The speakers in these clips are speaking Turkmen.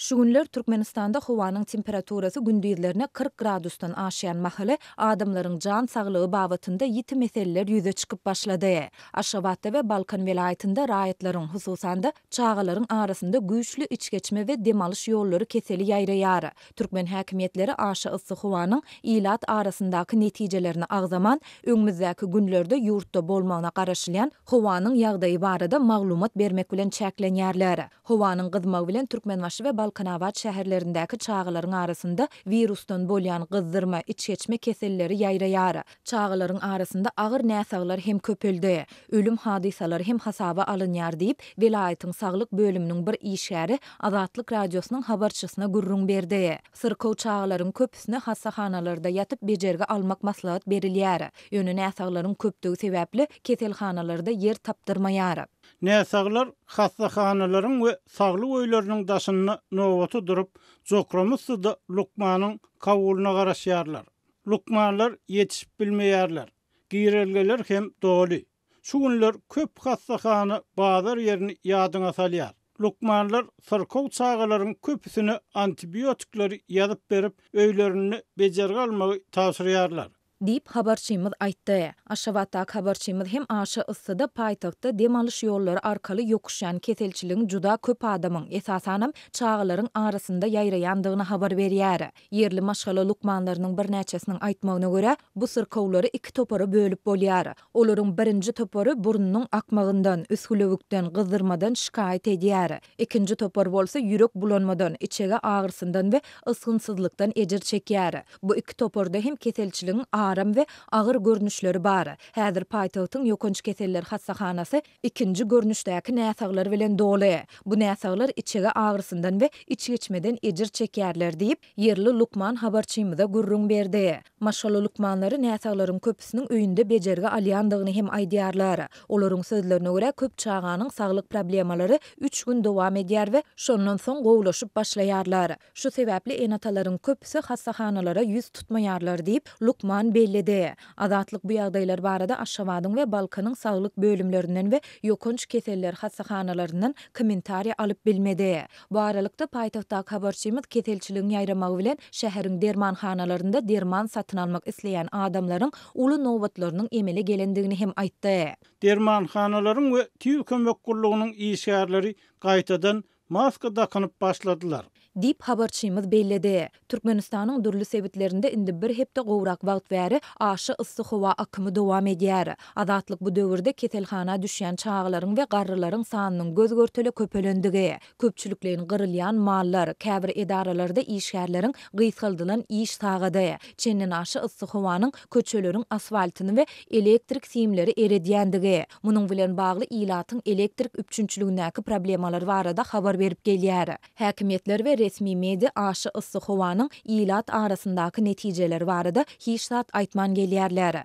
Şu günler Türkmenistanda howanyň temperaturasy gündizlerine 40 gradusdan aşýan mahaly adamlaryň jan saglygy babatynda ýiti meseleler ýüze çykyp başlady. Aşgabatda we Balkan welaýatynda raýatlaryň, hususan-da, çagalaryň arasynda güýçli içgeçme we dem alyş ýollary keseli ýaýraýar. Türkmen häkimiýetleri aşa yssy howanyň ilat arasyndaky netijelerini agzaman, öňümizdäki günlerde ýurtda bolmagyna garaşylýan howanyň ýagdaýy barada maglumat bermek bilen çäklenýärler. Howanyň gyzmagy bilen Türkmenbaşy we Balkanabat şäherlerindäki çagalaryň arasynda wirusdan bolýan gyzdyrma, içgeçme keselleri ýaýraýar. Çagalaryň arasynda agyr näsaglar hem köpeldi. Ölüm hadysalary hem hasaba alynýar diýip, welaýatyň saglyk bölüminiň bir işgäri Azatlyk Radiosynyň habarçysyna gürrüň berdi. Syrkaw çagalaryň köpüsine hassahanalarda ýatyp bejergi almak maslahat berilýär. Ýöne näsaglaryň köpdügi sebäpli keselhanalarda ýer tapdyrmaýar. Näsaglar hassahanalaryň we saglyk öýleriniň daşynda nobata durup, jokrama-yssyda lukmanyň kabulyna garaşýarlar. Lukmanlar ýetişip bilmeýärler. Girelgeler hem doly. Şu günler köp hassahana bazar ýerini ýadyňa salýar. Lukmanlar syrkaw çagalaryň köpüsine antibiotikleri ýazyp berip, öýlerinde bejergi almagy tabşyrýarlar. Diýip, habarçymyz aýtdy. Aşgabatdaky habarçymyz hem aşa yssyda paýtagtda dem alyş ýollary arkaly ýokuşýan keselçiligiň juda köp adamyň, esasanam, çagalaryň arasynda ýaýraýandygyny habar berýär. Ýerli maşgala lukmanlarynyň birnäçesiniň aýtmagyna görä, bu syrkawlary iki topara bölüp bolýar. Olaryň birinji topary burnunyň akmagyndan, üsgülewükden, gyzdyrmadan şikaýat edýär. Ikinji topar bolsa ýürek bulanmadan, içege agyrysyndan we ysgynsyzlykdan ejir çekýär. Bu iki toparda hem keselçiligiň aram we agyr görnüşleri bar. Häzir paýtagtyň ýokanç keseller hassahanasy ikinji görnüşdäki näsaglar bilen doly. Bu näsaglar içege agyrysyndan we içgeçmeden ejir çekýärler diýip, ýerli lukman habarçymyza gürrüň berdi. Maşgala lukmanlary näsaglaryň köpüsiniň öýünde bejergi alýandygyny hem aýdýarlar. Olaryň sözlerine görä, köp çaganyň saglyk problemalary üç gün dowam edýär we şondan soň gowulaşyp başlaýarlar. Şu sebäpli ene-atalaryň köpüsi hassahanalara ýüz tutmaýarlar diýip, lukman belledi. Azatlyk bu ýagdaýlar barada Aşgabadyň we Balkanyň saglyk bölümlerinden we ýokanç keseller hassahanalaryndan kommentariýa alyp bilmedi. Bu aralykda, paýtagtdaky habarçymyz keselçiligiň ýaýramagy bilen şäheriň dermanhanalarynda derman satyn almak isleýän adamlaryň uly nobatlarynyň emele gelendigini hem aýtdy. Dermanhanalaryň we tiz kömek gullugynyň işgärleri gaýtadan maska dakynyp başladylar. Diýip, habarçymyz belledi. Türkmenistanyň dürli sebitlerinde indi bir hepde gowrak wagt bäri aşa yssy howa akymy dowam edýär. Azatlyk bu döwürde keselhana düşýän çagalaryň we garrylaryň sanynyň göz-görtele köpelendigi, köpçülikleýin gyrylýan mallar, käbir edaralarda işgärleriň gysgaldylan iş sagady, çendenaşa yssy howanyň köçeleriň asfaltyny we elektrik simleri eredýändigi, munuň bilen bagly ilatyň elektrik üpjünçiligindäki problemalar barada habar berip gelýär. Häkimiýetler we resmi media aşa yssy howanyň ilat arasyndaky netijeleri barada hiç zat aýtman gelýärler.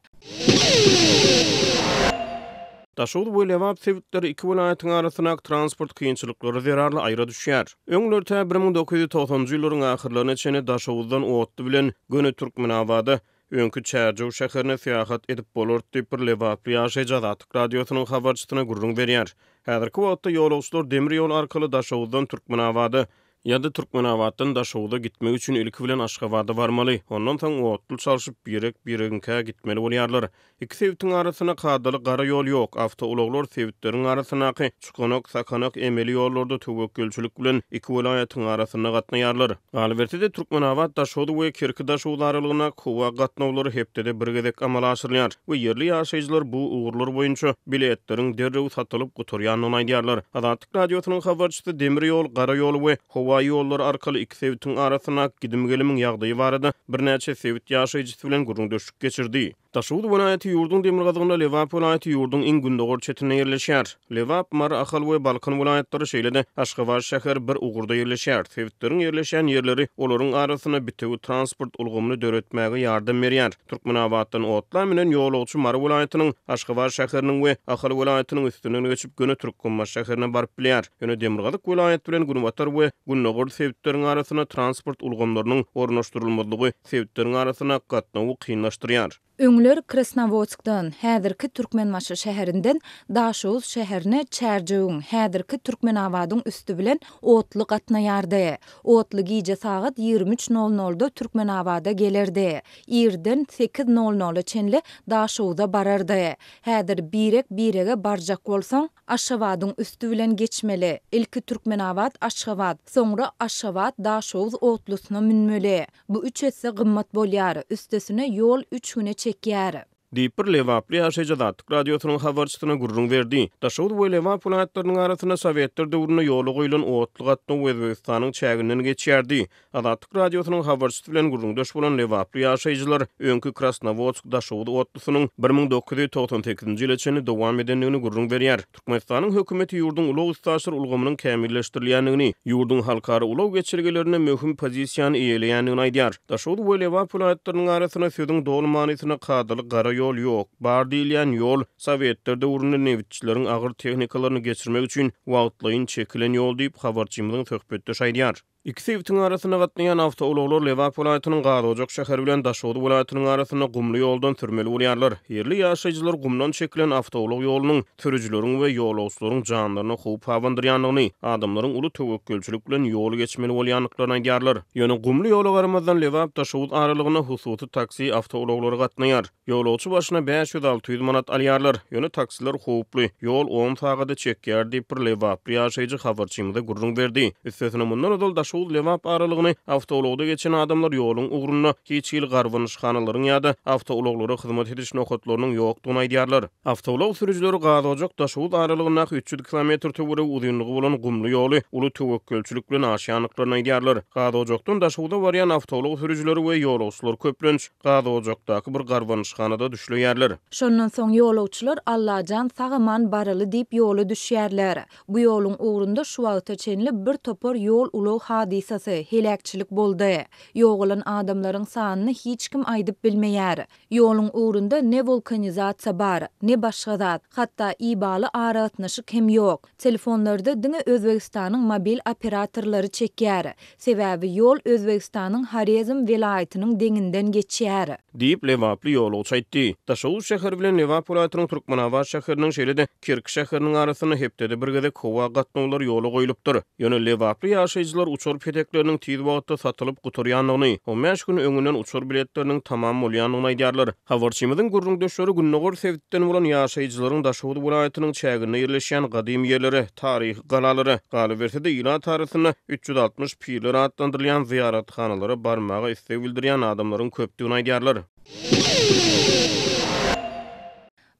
Daşoguz we Lebap sebitleri iki welaýatyň arasyndaky transport kynçylyklary zerarly aýra düşýär. Öňler tä 1990-njy ýyllaryň ahyrlaryna çenli Daşoguzdan otly bilen göni Türkmenabada, öňki Çärjew şäherine syýahat edip bolardy diýip, bir lebaply ýaşaýjy Azatlyk Radiosynyň habarçysyna gürrüň berýär. Häzirki wagtda ýolagçylar demir ýol arkaly Daşoguzdan Türkmenabada ýa-da Türkmenabatdan Daşoguza gitmek üçin ilki bilen Aşgabada barmaly, ondan soň otly çalşyp birek-biregiňkä gitmeli bolýarlar. Iki sebitiň arasynda kadaly gara ýol ýok, awtoulaglar sebitleriň arasyndaky çukanak-sakanak emeli ýollarda töwekgelçilik bilen iki welaýatyň arasynda gatnaýarlar. Galyberse-de, Türkmenabat-Daşoguz we Kerki-Daşoguz aralygyndaky howa gatnawlary hepdede bir gezek amala aşyrylýar we ýerli ýaşaýjylar bu ugurlar boýunça biletleriň derrew satylyp gutarýandygyny aýdýarlar. Azatlyk Radiosynyň habarçysy demir ýol, gara ýol we howa ýollary arkaly iki sebitiň arasyndaky gidim-gelimiň ýagdaýy barada birnäçe sebit ýaşaýjysy bilen gürrüňdeşlik geçirdi. Daşoguz welaýaty ýurduň demirgazygynda, Lebap welaýaty ýurduň iň gündogar çetinde ýerleşýär. Lebap, Mary, Ahal we Balkan welaýatlary, şeýle-de Aşgabat şäheri bir ugurda ýerleşýär. Sebitleriň ýerleşýän ýerleri olaryň arasynda bitewi transport ulgamyny döretmäge ýardam berýär. Türkmenabatdan otla münen ýolagçy Mary welaýatynyň, Aşgabat şäheriniň we Ahal welaýatynyň üstünden geçip, göni Türkmenbaşy şäherine baryp bilýär. Ýöne demirgazyk welaýat bilen günbatar we gündogar sebitleriň arasynda transport ulgamlarynyň ornaşdyrylmazlygy sebitleriň arasynda gatnawy kynlaşdyrýar. Öňler Krasnowodskdan, häzirki Türkmenbaşy şäherinden Daşoguz şäherine Çärjewiň, häzirki Türkmenabadyň üsti bilen otly gatnaýardy. Otly gije sagat 23 nol nolda Türkmenabada gelerdi. Irden sekiz nol nola çenli Daşoguza barardy. Häzir birek-birege barjak bolsaň, Aşgabadyň üsti bilen geçmeli. Ilki Türkmenabat-Aşgabat, soňra Aşgabat-Daşoguz otlusyna münmeli. Bu üç esse gymmat bolýar, üstesine ýol üç güne çekýär. Diýip, bir lebaply ýaşaýjy Azatlyk Radiosynyň habarçysyna gürrüň berdi. Daşoguz we Lebap welaýatlarynyň arasynda sowetler döwründe ýola goýlan otly gatnaw Özbegistanyň çäginden geçýärdi. Azatlyk Radiosynyň habarçysy bilen gürrüňdeş bolan lebaply ýaşaýjylar öňki Krasnowodsk-Daşoguz otlusynyň 1998-nji ýyla çenli dowam edendigini gürrüň berýär. Türkmenistanyň hökümeti ýurduň ulag-üstaşyr ulgamynyň kämilleşdirilýändigini, ýurduň halkara ulag geçelgelerinde möhüm pozisiýany eýeleýändigini aýdýar. Daşoguz we Lebap welaýatlarynyň arasynda sözüň doly manysynda kadaly gara ýol ýok. Bar diýilýän ýol, sowetler döwründe nebitçileriň agyr tehnikalaryny geçirmek üçin wagtlaýyn çekilen ýol diýip, habarçymyzyň söhbetdeşi aýdýar. Iki sebitiň arasynda gatnaýan awtoulaglar Lebap welaýatynyň Gazojak şäheri bilen Daşoguz welaýatynyň arasynda gumly ýoldan sürmeli bolýarlar. Ýerli ýaşaýjylar gumdan çekilen awtoulag ýolunyň sürüjileriň we ýolagçylaryň janlaryna howp abandyrýandygyny, adamlaryň uly töwekgelçilik bilen ýol geçmeli bolýandyklaryny aýdýarlar. Ýöne gumly ýola garamazdan Lebap-Daşoguz aralygynda hususy taksi awtoulaglary gatnaýar. Ýolagçy başyna 500-600 manat alýarlar. Ýöne taksiler howply, ýol on sagada çekýär diýip, bir lebaply ýaşaýjy habarçymyza gürrüň berdi. Üstesine, mundan ozal Daşoguz-Lebap aralygyny awtoulagda geçen adamlar ýoluň ugrunda hiç hili garbanyşhanalaryň ýa-da awtoulaglara hyzmat ediş nokatlarynyň ýokdugyny aýdýarlar. Awtoulag sürüjileri Gazojak-Daşoguz aralygyndaky 300 kilometr töweregi uzynlygy bolan gumly ýoly uly töwekgelçilik bilen aşýandyklaryny aýdýarlar. Gazojakdan Daşoguza barýan awtoulag sürüjileri we ýolagçylar köplenç Gazojakdaky bir garbanyşhanada düşleýärler. Şondan soň ýolagçylar Allajan sag-aman baraly diýip ýola düşýärler. Bu ýoluň ugrunda şu wagta çenli bir topar ýol-ulag hadysasy, heläkçilik boldy. Ýogalan adamlaryň sanyny hiç kim aýdyp bilmeýär. Ýoluň ugrunda ne wulkanizasiýa bar, ne başga zat, hatda ibaly aragatnaşyk hem ýok. Telefonlarda diňe Özbegistanyň mobil operatorlary çekýär. Sebäbi ýol Özbegistanyň Horezm welaýatynyň deňinden geçýär. Diýip, lebaply ýolagçy aýtdy. Daşoguz şäheri bilen Lebap welaýatynyň Türkmenabat şäheriniň, şeýle-de Kerki şäheriniň arasynda hepdede bir gezek howa gatnawlary ýola goýlupdyr. Ýöne lebaply ýaşaýjylar uçar petekleriniň tiz wagtda satylyp gutarýandygyny, on bäş gün öňünden uçar biletleriniň tamam bolýandygyny aýdýarlar. Habarçymyzyň gürrüňdeşleri gündogar sebitden bolan ýaşaýjylaryň Daşoguz welaýatynyň çäginde ýerleşýän gadymy ýerlere, taryhy galalara, galyberse-de ilat arasynda 360 pirler atlandyrylýan zyýarathanalara barmaga isleg bildirýän adamlaryň köpdügini aýdýarlar.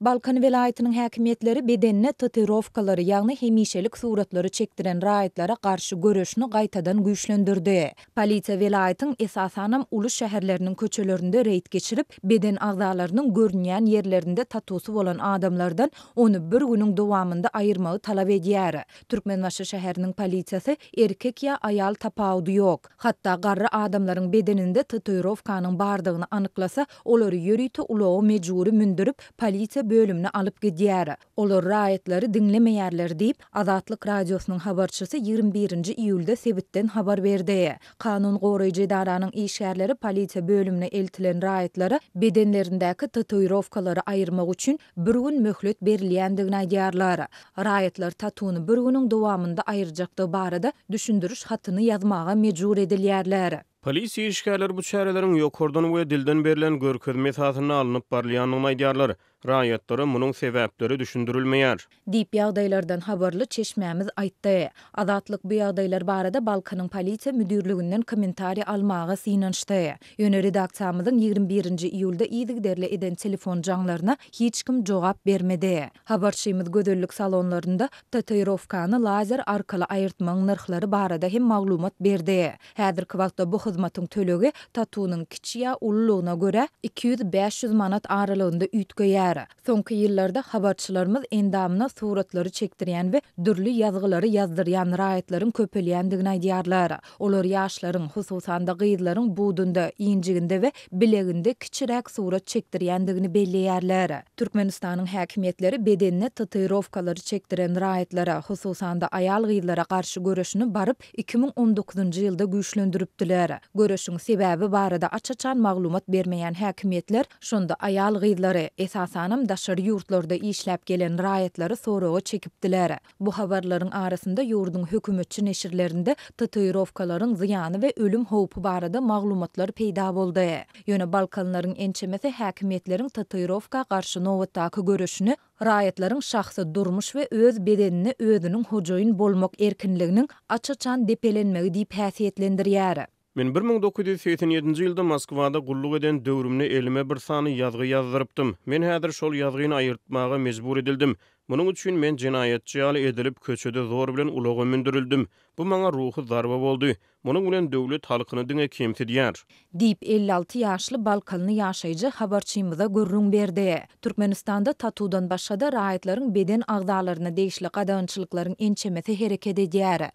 Balkan welaýatynyň häkimiýetleri bedenine tatuirowkalary, ýagny hemişelik suratlary çekdiren raýatlara garşy göreşini gaýtadan güýçlendirdi. Polisiýa welaýatyň, esasanam, uly şäherleriniň köçelerinde reýd geçirip, beden agzalarynyň görünýän ýerlerinde tatusy bolan adamlardan ony bir günüň dowamynda aýyrmagy talap edýär. Türkmenbaşy şäheriniň polisiýasy erkek ýa aýal tapawudy ýok, hatda garry adamlaryň bedeninde tatuirowkanyň bardygyny anyklasa, Olary ýörite ulaga mejbury mündürip, polisiýa bölümine alyp gidýär. Olar raýatlary diňlemeýärler diýip, Azatlyk Radiosynyň habarçysy 21 nji iýulda sebitden habar berdi. Kanun goraýjy edaranyň işgärleri polisiýa bölümine eltilen raýatlara bedenlerindäki tatuirowkalary aýyrmak üçin bir gün möhlet berilýändigini aýdýarlar. Raýatlar tatuny bir günüň dowamynda aýyrjakdygy barada düşündiriş hatyny ýazmaga mejbur edilýärler. Polisiýa işgärleri bu çäreleriň ýokardan we dilden berlen görkezme esasynda alnyp barylýandygyny aýdýarlar. Raýatlara munuň sebäpleri düşündirilmeýär. Diýip, ýagdaýlardan habarly çeşmämiz aýtdy. Azatlyk bu ýagdaýlar barada Balkanyň polisiýa müdirliginden kommentariý almaga synanyşdy. Ýöne redaksiýamyzyň 21 nji iýulda yzygiderli eden telefon jaňlaryna hiç kim jogap bermedi. Habarçymyz gözellik salonlarynda tatuirowkany lazer arkaly aýyrtmagyň nyrhlary barada hem maglumat berdi. Häzirki wagtda bu hyzmatyň tölegi tatunyň kiçi ýa ululygyna görä 200-500 manat aralygynda üýtgeýär. görkezýär. Soňky ýyllarda habarçylarymyz endamyna suratlary çekdirýän we dürli ýazgylary ýazdyrýan raýatlaryň köpelýändigini aýdýarlar. Olar ýaşlaryň, hususan-da gyzlaryň budunda, injiginde we bileginde kiçiräk surat çekdirýändigini belleýärler. Türkmenistanyň häkimiýetleri bedenine tatuirowkalary çekdiren raýatlara, hususan-da aýal-gyzlara garşy göreşini baryp 2019-njy ýylda güýçlendiripdiler. Göreşiň sebäbi barada aç-açan maglumat bermeýän häkimiýetler şonda aýal-gyzlary, esasanam daşary ýurtlarda işläp gelen raýatlary soraga çekipdiler. Bu habarlaryň arasynda ýurduň hökümetçi neşirlerinde tatuirowkalaryň zyýany we ölüm howpy barada maglumatlar peýda boldy. Ýöne balkanlaryň ençemesi häkimiýetleriň tatuirowka garşy nobatdaky göreşini raýatlaryň şahsy durmuş we öz bedenine özüniň hojaýyn bolmak erkinliginiň aç-açan depelenmegi diýip häsiýetlendirýär. Men 1987-nji ýylda Moskwada gulluk eden döwrümde elime bir sany ýazgy ýazdyrypdym. Men häzir şol ýazgyny aýyrtmaga mejbur edildim. Munuň üçin men jenaýatçy ýaly edilip, köçede zor bilen ulaga mündürildim. Bu maňa ruhy zarba boldy. Munuň bilen döwlet halkyny diňe kemsidýär. Diýip, 56 ýaşly balkanly ýaşaýjy habarçymyza gürrüň berdi. Türkmenistanda tatudan başga-da raýatlaryň beden agzalaryna degişli gadagançylyklaryň ençemesi hereket edýär.